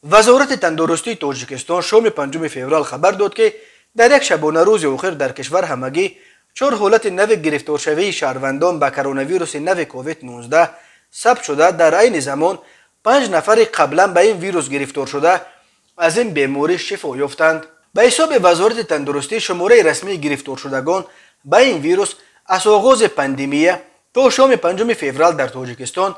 Вазорати тандурустии Тоҷикистон шоми 5 феврал хабар дод, ки дар як шабонарӯзи охир дар кишвар ҳамагӣ 4 ҳолати нави гирифторшавии шаҳрвандон ба коронавируси нави COVID-19 сабт шуда, дар айни замон 5 нафари қаблан ба ин вирус гирифтор шуда аз ин беморӣ шифо ёфтанд. Ба ҳисоби Вазорати тандурустӣ, шумораи расмии гирифторшудагон ба ин вирус аз оғози пандемия то шоми 5 феврал дар Тоҷикистон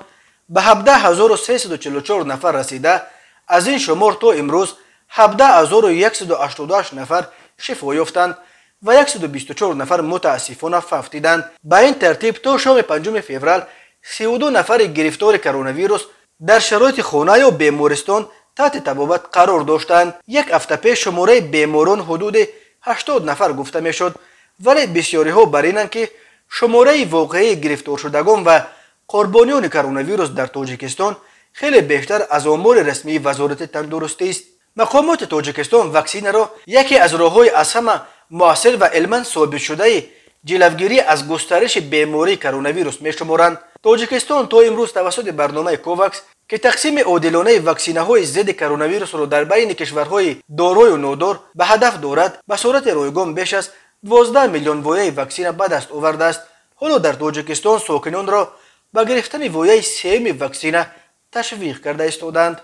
ба 17 344 нафар расида, аз ин шумор то имрӯз 17 188 нафар шифо ёфтанд ва 124 нафар мутаассифона фавтиданд. Ба ин тартиб, то шоми 5 феврал 32 нафари гирифтори коронавирус дар шароити хона ё бемористон таҳти табобат қарор доштанд. Як ҳафта пеш шумораи беморон ҳудуди 80 нафар гуфта мешуд, вале бисёриҳо бар инанд, ки шумораи воқеии гирифторшудагон ва қурбониёни коронавирус дар Тоҷикистон хеле бештар аз омори расмии Вазорати тандурустист. Мақомоти Тоҷикистон ваксинаро яке аз роҳҳои аз ҳама муассир ва илман собитшудаи ҷилавгирӣ аз густариши бемории коронавирус мешуморанд. Тоҷикистон то имрӯз тавассути барномаи Ковакс, ки тақсими одилонаи ваксинаҳои зидди коронавирусро дар байни кишварҳои дорою нодор ба ҳадаф дорад, ба сурати ройгон беш аз 12 миллион вояи ваксина ба даст овардааст. Ҳоло дар Тоҷикистон сокинонро ба гирифтани вояи сеюми ваксина ташвиқ карда истодаанд.